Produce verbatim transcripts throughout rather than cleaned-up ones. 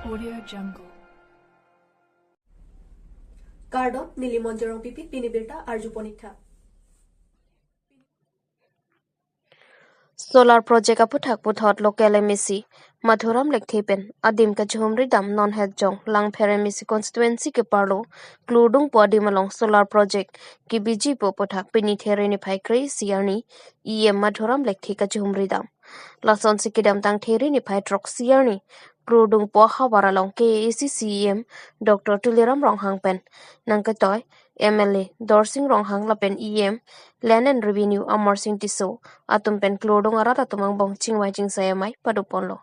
Audio Jungle. Kardom, neli Monjorong Pipi, pini birta arju ponik tha. Solar project aputhak puthot local M A C Madhuram Lekthe pen adim kachihumri dam non het jong Langpher M A C constituency keparlo Kludung pu adim along solar project kebiji pu aputhak pini There niphai kre-isi arni E M Madhuram Lekthe kachihumri dam. Lasonsi kedamtang There niphai throksi arni Kludung pu ahavar along K A A C C E M Doctor Tuliram Ronghang pen nangketoi M L A Dorsing Ronghang lapen E M Land and Revenue Amarsing Tisso atum pen Kludung arat atum angbong chingvai chingsai amei padoponlo.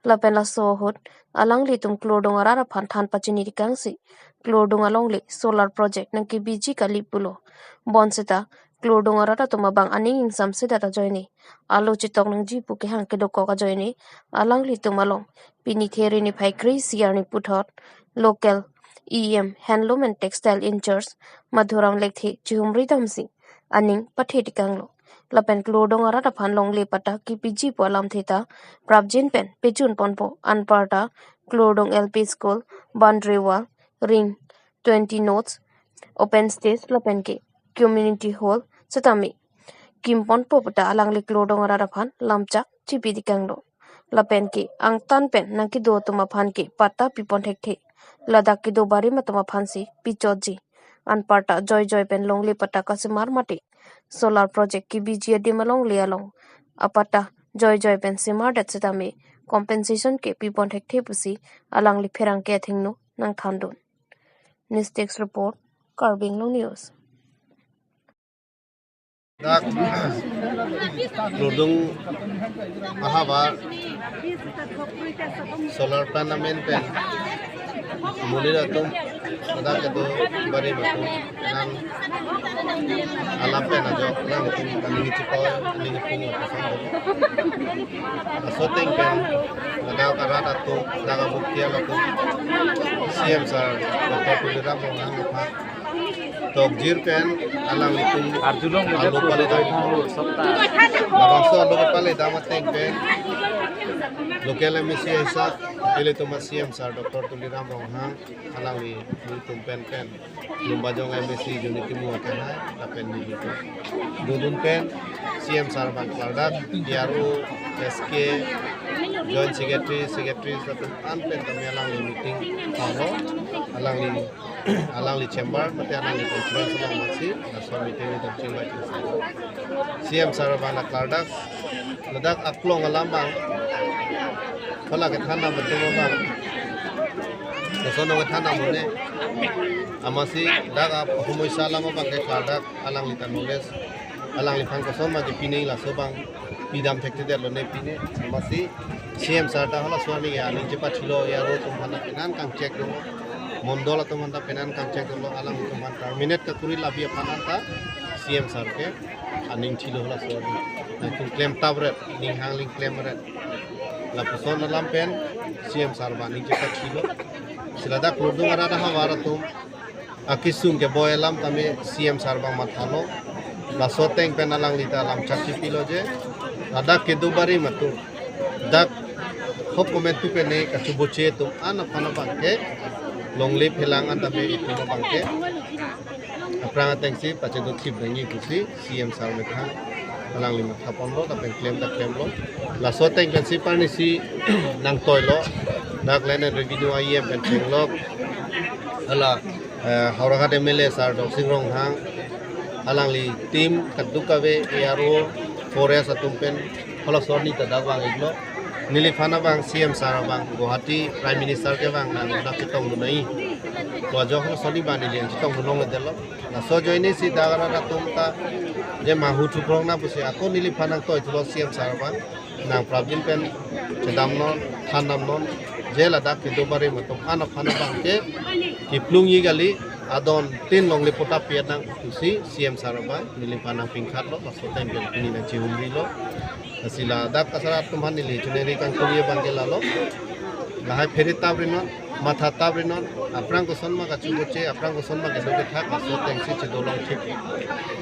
Lapen laso ahut alanglitum Kludung arat aphan than pachini tikangsi Kludung alongle solar project nangkebiji kali pulo. Bonseta Kludung arat atum abang aning ingsamsedet ajoine alo chetok nangji pu kehang kedokok ajoine alanglitum along pini There niphai kre-isi arni puthot local E M Handloom and Textile in-charge Madhuram Lekthe chihumri damsi aning pathe tikanglo. Lapen Kludung arat aphan longle patta kepiji pu alamthe ta prapjin pen pejun ponpo, anparta Kludung L P School, boundary wall, ring twenty nodes, open stage lapen ke community hall setame kim ponpo puta alangli Kludung arat aphan lamchak chipi tikanglo. Lapen ke angtan pen nangkedo atum aphan ke patta pipon thekthe. Ladak kedo barim atum aphansi pichotji. Anparta joijoi pen longle patta kasemar mate solar project kebiji adim alongle along apatta joijoi pen semardet setame compensation ke pipon thekthe pusi alangli pherangke athengno nangthandun. News Desk Report, Karbi Anglong News. Dak Kludung ahavar solar plant amen pen monit atum, dak kedo barim atum, nang alam pen ajok nangtum kami hichi koi, kami hichi koi, laso ateng pen dak arat atum, dak abuktial atum, C M sir Doctor Tuliram Ronghang aphan tokjir pen alanglitum arjulong alo pale dam. Labangso alo pale dam ateng pen local M A C aisa ilitum C M sir Doctor Tuliram Ronghang alanglitum pen pen Lumbajong M A C Unity Muwa Kehai lapen nelitum dodun pen C M sir abang klardak, E R O, S K, Joint Secretary, Secretary, lapen an pen kami alangli meeting tanglo, alangli alangli chamber mate alangli conference along masi laso meeting ni dam chingvai chingsai. C M sir abang klardak, ladak aklong alam abang, pala kethan nam betul abang, laso nong kethan nam mone, amatsi dak ap humoi salam abang ke klardak, alangli ta knowledge, alangliphan kosonma kepine laso abang pidam thekthedetlo ne pine. Amatsi C M sir ta halaso arni aning chepathilo, E R O atum aphan ta penan kangchek dolo, mondol atum aphan ta penan kangchek dolo, alanglitum aphan terminate kakuri labi aphan anta C M sir ke aning thilo halaso arni. Nangtum klem tapret, ning hangling klemret. Lapuson alam pen C M sir abang aning chepathilo. Si ladak Kludung arat ahavar atum akesung keboi alam tame C M sir abang mathalo. Laso ateng pen alangli ta lamchak chipilo je, ladak kedo barim atum, dak hop komentu pen ne kachuboche atum an aphan abang ke longle phelang an tame itum abang ke aphrang atengsi pachedothip nangji pusi C M sir methang alangli mathaponlo, lapen klem ta klemlo. Laso ateng pensi parnisi nangtoilo, dak Land and Revenue E M pen chenglok, hala, eh, Howraghat M L A sir Dorsing Ronghang, alangli team kadokave, E R O, forest atum pen halaso arni ta dak vang-iklo. Neliphan abang C M sir abang Guwahati Prime Minister kevang nang dak chetongdun nai. Lo ajok halaso arni abang neli chetongdun longledetlo. Laso ajoine si dak arat atum ta je mahu thukrong na pusi ako neliphan nangtoithulo C M sir abang, nang prapjin pen chedamnon, thandamnon, je ladak kedo barim atum an aphan abang ke kiplungji kali, adon tin longle patta pi-et nang pusi C M sir abang neliphan nangpingkhatlo, laso ateng pen pini nangchihumrilo. Lasi ladak asar atum aphan neli chuneri kangtung abang ke lalo. Lahai phere tapri non, matha tapri non, aphrang kosonma kachuboche, aphrang kosonma kedo kethak, laso atengsi chedolong thik.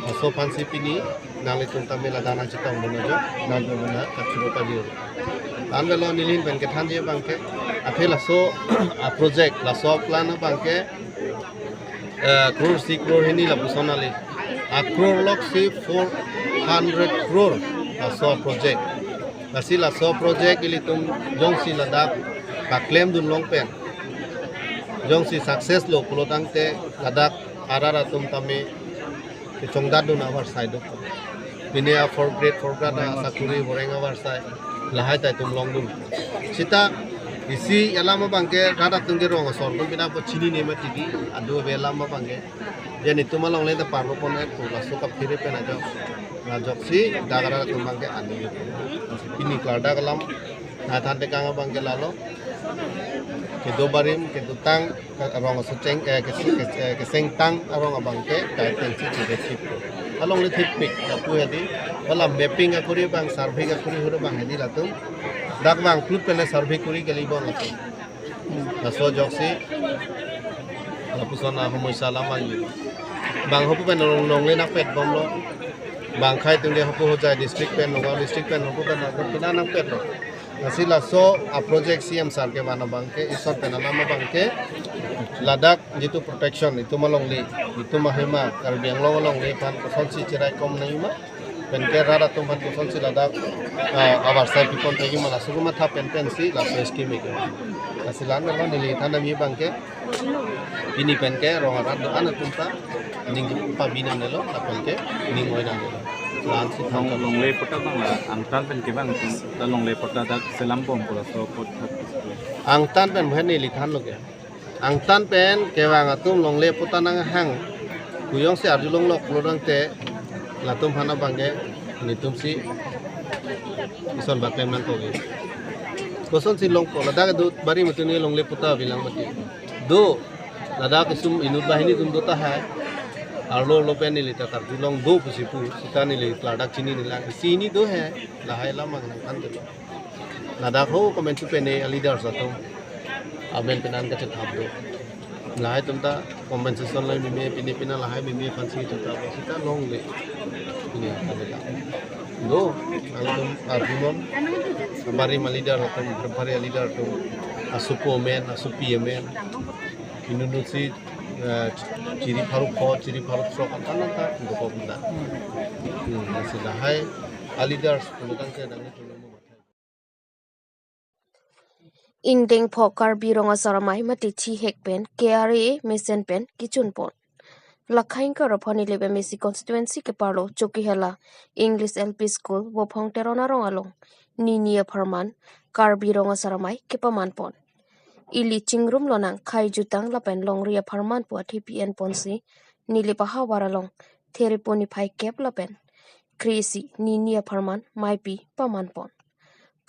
Laso aphansi pini nanglitum tame ladak nangchetongdun ajo, nangtum aphan kachuro pajir. Anvelo neli ahin pen kethanji abang ke, Athe laso a project, laso plan abangke, eh, crore isi crore hini lapuson kali. A crore loksi four hundred crore laso project. Lasi laso project ilitum jongsi ladak paklemdun long pen, jongsi success lo pulotangte ladak arat atum tame kechongdatdun avarsai do. Pini a fourth grade, fourth grade asakuri boreng avarsai lahai ta itum longdun. Sita isi alam abangke rat atum ke rong asor atum pina po chinine mati di, adu ave alam abangke. Jani itum alongle ta parlo pon ek tu laso kaphere pen ajok. Ajoksi dak arat atum abangke ani. Pini klardak alam nathan tekang abangke lalo. Kedo barim, kedo tang, arong aso cheng, eh, kes-, kes-, eh, keseng tang arong abangke, kai tensi chire chip. Alongle thipik, lapu hedi, wala mapping akuri abang, survey akuri huru abang hedi latum. Dak abang klut pen survey kuri kali bon latum. Laso ajoksi, lapuson a homosya alam ali. Bang hopu pen long longle nangpet bomlo. Bang khai tungde hopu Hojai district pen, Nagaon district pen, hopu pen nangpet, pina nangpetlo. Lasi laso a project C M sir kevan abangke, ison pen alam abangke, ladak jitu protection, itum alongle, itum ahema, Karbi Anglong alongle aphan kosonsi chiraikom nangjima, penke rat atum aphan kosonsi ladak, ah, avarsai pipon nangjima, laso kematha pen pensi laso scheme ke. Lasi la-an lo neli than nangji abangke, pini penke rong arat do-an atum ta ning pabi nangnelo, lapenke ning oi nangnelo. La-ansi thang Long, ka. Longle patta abang la angtan pen kevang atum ta longle patta dak selam bom pura so pot. Angtan pen bhen neli thanlo ke. Angtan pen kevang atum longle patta nanghang. Kujongsi arjulong lok pulotangte latum aphan abangke nelitumsi ison baklem nangkok ke. Kosonsi longpo, ladak do barim atum ne longle patta bilang mati. Do, ladak isum inut banghini atum do tahai. Arlo arlo pen neli ta karjulong do pusi pu, sita neli klardak chinine lang. Isi hini do he, lahai alam abang nangthan dolo. Ladak ho comment su pene a leaders atum. Amen penan kachethap do. Lahai atum ta compensation lo meme, pine pina lahai meme aphansi chethap do, sita longle. Pine aphan ta. Do, alangtum argument, barim a leader atum, barim a leader atum, asopo amen, asopi amen. Inut inutsi, eh, chiri pharo pho, chiri pharo throk, angtan angtan, do ko bunda. Hmm, lasi lahai a leaders, pulotangte nangli tulomo. Ingdeng pho Karbi Rong Asar Amei mate thihek pen K R A mesen pen kechun pon. Lakhaing Karaphan Nilip M A C constituency keparlo Chokihola English L P School Bophong Teron arong along nini apharman Karbi Rong Asar Amei kepaman pon. Ili chingrum lonang khai jutang lapen longri apharman pu athepi en ponsi Nilip ahavar along Thereponi phai kep lapen kre-isi nini apharman maipi paman pon.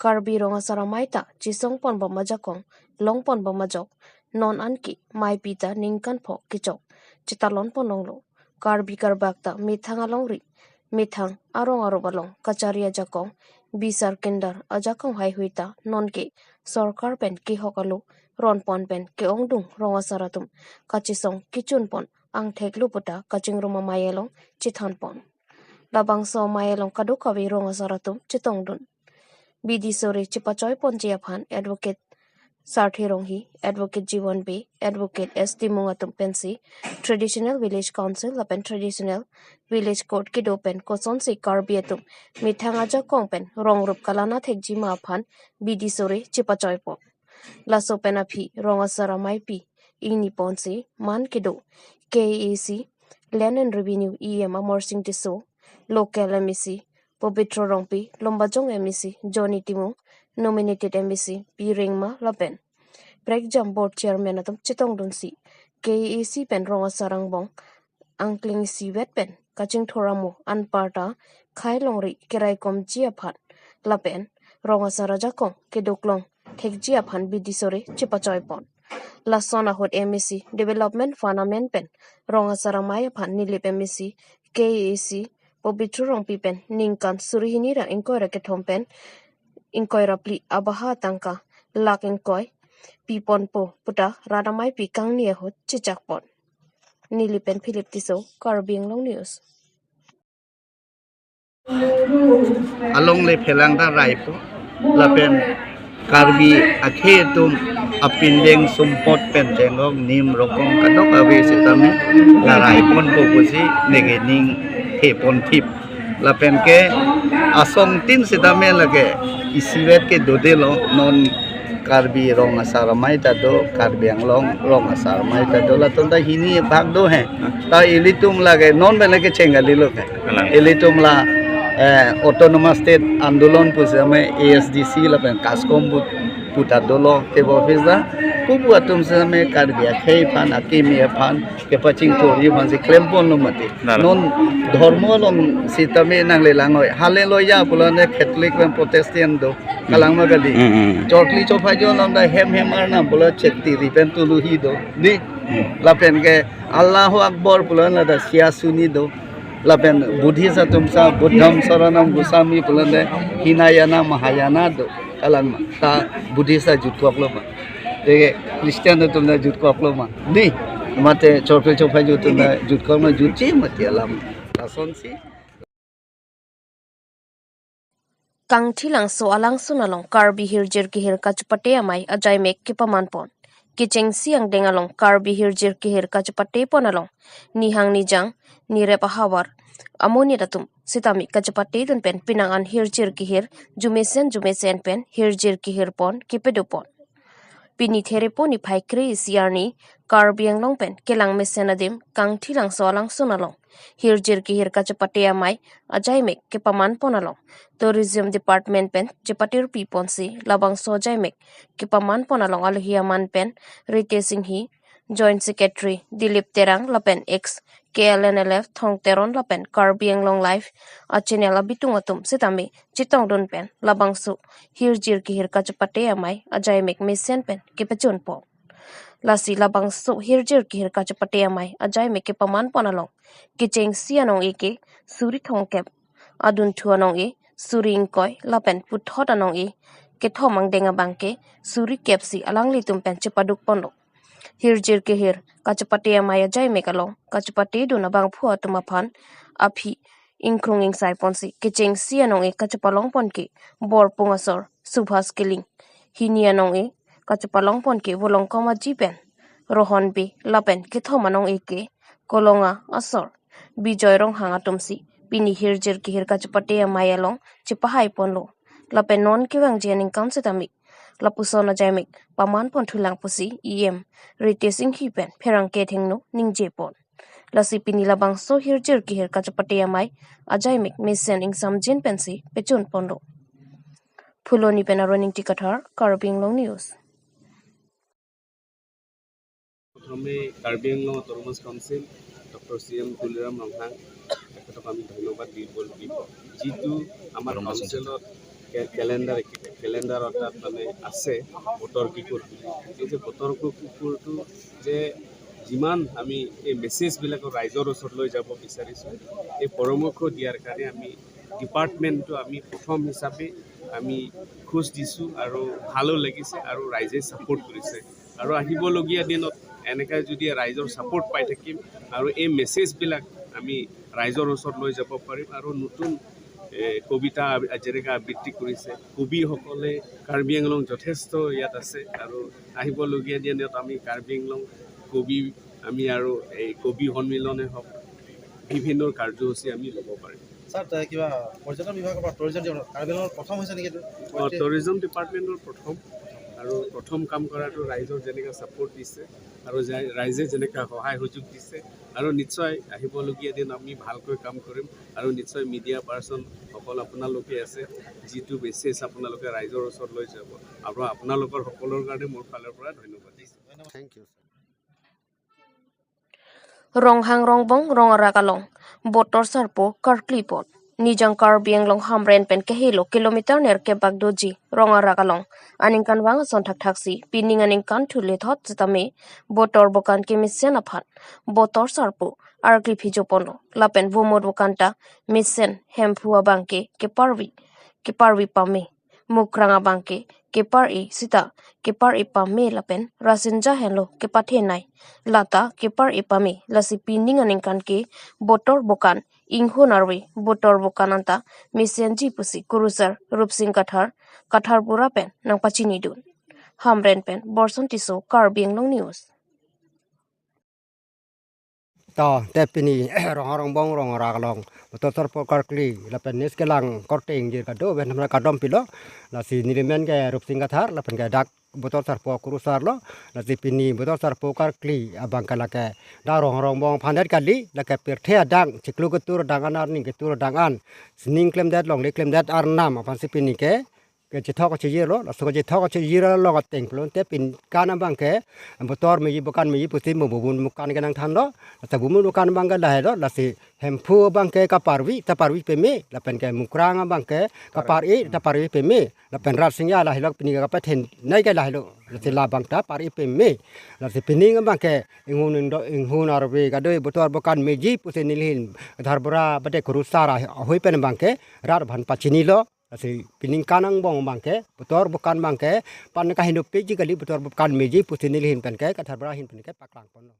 Karbi Rong Asar Amei ta chesong pon bom ajakong, long pon bom ajok, non anke maipi ta ningkan pho kechok chetalon pon longlo. Karbi Karbak ta methang alongri, methang arong arup along kachari ajakong, bisar kindar ajakong haihui ta nonke sorkar pen kehok alo ron pon pen ke-ongdung rong asar atum kachesong kechun pon angthek lo puta kachingrum amei along chethan pon. Labangso amei along kadokave rong asar atum chetongdun. Bidi sore chepachoi ponji aphan Advocate Sarthe Ronghi, Advocate Jiwan Bey, Advocate S Timung atum pensi Traditional Village Council lapen Traditional Village Court kedo pen kosonsi Karbi atum methang ajakong pen rong rup kalana thekji ma aphan bidi sore chepachoi pon. Laso pen aphi rong asar ameipi ingni ponsi man kedo K A A C Land and Revenue E M Amarsing Tisso, local M A C Pobitro Rongpi, Lumbajong M A C Johnny Timung, nominated M A C Pi Rengma lapen prekjam board chairman atum chetongdunsi K A A C pen rong asar angbong angkleng isivet pen kachingthur amo anparta khai longri keraikomji aphan lapen rong asar ajakong kedoklong thekji aphan bidi sore chepachoi pon. Lason ahut M A C Development Fund amen pen rong asar amei aphan Nilip M A C K A A C Pobitro Rongpi pen ningkan suri hini ra ingkoi ra kethom pen ingkoi ra phli abaha tangka lakh ingkoi pi ponpo puta rat ameipi kangni ahut chechak pon. Nilip pen Philip Tisso, Karbi Anglong News. Alongle phelang ta raipo lapen Karbi akhei atum Apindeng sumpot pen chenglok nim rokong kadok ave sitame larai ponpo pusi neke ning the ponthip. Lapen ke asong tin sitame lake isivet ke dodelo non Karbi rong asar amei ta do, Karbi Anglong rong asar amei ta do, latum ta hini bhag do he. Ta ilitum lake non bene ke chengali lo ke. Kalang. Ilitum la, eh, Autonomous State Andolon pusitame A S D C lapen CASCOM pu, puta dolo ke office ta. Pupu atum sitame Karbi akhei aphan, akimi aphan, kepachingthurji aphan si klem ponlo mati. Nala. Non dhormo along sitame nangle langoi. Hale loya pulo ne Catholic pen Protestant do. Kalang ma kali. Mm, mm. Chokli chophai jo along ta hem hem arnam pulo chektiri pen tuluhi do. Di. Mm. Lapen ke Allahu Akbar pulo na ta Shia Sunni do. Lapen Buddhist atum ta Buddham Saranam Gacchami pulo ne Hinayana Mahayana do. Kalang ma. Ta Buddhist ta jutkoklo ma. Te Christian atum ta jutkoklo ma. Di. Mate chokli chophai jo atum ta jutkok ma, jutji mati alam. Lasonsi. Kangthilangso alangsun along Karbi hirjir kehir kachepate amei ajaimek kepaman pon. Kechengsi angdeng along Karbi hirjir kehir kachepate pon along nihang nijang, nirep ahavar, amonit atum sitame kachepate dun pen penang an hirjir kehir jumesen jumesen pen hirjir kehir pon kepedo pon. Pini Therepo niphai kre-isi arni Karbi Anglong pen kelang mesen adim Kangthilangso alangsun along hirjir kehir kachepate amei ajaimek kepaman pon along Tourism Department pen chepatirpi ponsi labangso ajaimek kepaman pon along alohi aman pen Ritesh Enghi, Joint Secretary Dilip Terang lapen ex K L N L F Thong Teron lapen Karbi Anglong Live a channel abitung atum sitame chetongdun pen labangso hirjir kehir kachepate amei ajaimek mesen pen kepachun pon. Lasi labangso hirjir kehir kachepate amei ajaimek kepaman pon along kechengsi anong-e ke suri thomkep, adunthu anong-e suri ingkoi lapen puthot anong-e kethom angdeng abang ke suri kep si alanglitum pen chepaduk ponlo. Hirjir kehir kachepate amei ajaimek along kachepate dun abangphu atum aphan aphi ingkrung ingsai ponsi kechengsi anong-e kachepalong pon ke Borpung asor Subhas Killing, hini anong-e kachepalong pon ke Volongkom Aji pen Rohon Bey lapen kethom anong-e ke Kolonga asor Bijoy Ronghang atum si pini hirjir kehir kachepate amei along chepahai ponlo. Lapen non kevangji aningkan sitame lapuson ajaimek paman pon thulang pusi E M Ritesh Enghi pen pherangke thengno ningje pon. Lasi pini labangso hirjir kehir kachepate amei ajaimek mesen ingsamjin pensi pechun ponlo. Phuloni pen Aron Ingti Kathar, Karbi Anglong News. প্ৰথমে Karbi Anglong autonomous council, doctor C M Tuliram Ronghang, তেখেতক আমি ধন্যবাদ দিব লাগিব। যিটো আমাৰ কাউন্সিলত কে-, calendar, calendar এটাত মানে আছে বতৰ কুকুৰ বুলি। এই যে বতৰ কুকুৰটো যে যিমান আমি এই মেছেজবিলাকক ৰাইজৰ ওচৰত লৈ যাব বিচাৰিছোঁ, এই পৰামৰ্শ দিয়াৰ কাৰণে আমি ডিপাৰ্টমেণ্টটো আমি প্ৰথম হিচাপে আমি খোজ দিছোঁ আৰু ভালো লাগিছে আৰু ৰাইজে ছাপোৰ্ট কৰিছে। আৰু আহিবলগীয়া দিনত এনেকৈ যদি ৰাইজৰ ছাপোৰ্ট পাই থাকিম আৰু এই মেছেজবিলাক আমি ৰাইজৰ ওচৰত লৈ যাব পাৰিম আৰু নতুন, এ, কবিতা আব-, যেনেকৈ আবৃত্তি কৰিছে, কবিসকলে কাৰ্বি আংলং যথেষ্ট ইয়াত আছে আৰু আহিবলগীয়া দিনত আমি কাৰ্বি আংলং কবি, আমি আৰু এই কবি সন্মিলনে হওক, বিভিন্ন কাৰ্যসূচী আমি ল'ব পাৰিম। ছাৰ, তে কিবা পৰ্যটন বিভাগৰ পৰা টুৰিজম ডিপাৰ্টমেণ্ট কাৰ্বি আংলঙৰ প্ৰথম হৈছে নেকি এইটো? অ, টুৰিজম ডিপাৰ্টমেণ্টৰ প্ৰথম আৰু প্ৰথম কাম কৰাটো ৰাইজৰ যেনেকৈ ছাপোৰ্ট দিছে আৰু যে-, ৰাইজে যেনেকৈ সহায় সুযোগ দিছে আৰু নিশ্চয় আহিবলগীয়া দিন আমি ভালকৈ কাম কৰিম আৰু নিশ্চয় মিডিয়া পাৰ্চনসকল আপোনালোকে আছে, যিটো মেছেজ আপোনালোকে ৰাইজৰ ওচৰত লৈ যাব আৰু আপোনালোকৰ সকলোৰ কাৰণে মোৰ ফালৰ পৰা ধন্যবাদ দিছোঁ। Thank you, sir. Ronghang Rongbong rong arak along botor sarpo karkli pon. Nijang Karbi Anglong Hamren pen kehelo kilometer nerkep bak doji rong arak along aningkanvang ason thakthak si pining aningkan thu lethot sitame botor bokan kemesen aphan botor sarpo arkli phijo ponlo. Lapen vomot bokan ta mesen Hemphu abang ke keparvi, keparvi pame. Mukrang abang ke kepar-e sita kepar-e pame lapen Rasinja henlo kepathenei lata kepar-e pame. Lasi pining aningkan ke botor bokan inghun arve botor bokan anta mesenji pusi kurusar Rupsing Kathar, Katharpura pen nangpachinidun. Hamren pen Borson Tisso, Karbi Anglong News. To, te pini Ronghang Rongbong Rongrak along Botor Sarpo Karkli lapen Nis Kelang korte ingjir kado pen namra kardom pilo. Lasi nelimen ke Rupsing Kathar lapen ke dak Botor Sarpo kurusar lo. Lasi pini Botor Sarpo Karkli abang ke lake dak Ronghang Rongbong aphan det kali, lake pirthe adang, chiklo ketur adang an, arni ketur adang an, sining klemdet, longle klemdet arnam aphansi pini ke kechethok kechejir lo. Laso kechethok kechejir along ateng pulote pini kan abang ke Botor meji Bokan meji pusi mo bumun Bokan kenangthan lo. Lasi bumun Bokan abang ke lahelo, lasi Hemphu abang ke kaparvi, ta parvi peme, lapen ke Mukrang abang ke kapar-e, ta parvi peme, lapen Rarsingja lahelo, pini kapathen nai ke lahelo, lasi labang ta par-e peme. Lasi pining abang ke inghun indo, inghun arve kadoi Botor Bokan meji pusi nelihin Kathar Bura bade kurusar ahui pen abang ke rat aphan pachini lo. Lasi pining kan angbong abang ke Botor Bokan abang ke pan kaheno peji kali, Botor Bokan meji pusi nelihin pen ke Kathar Bura ahin pen ke paklang ponlo.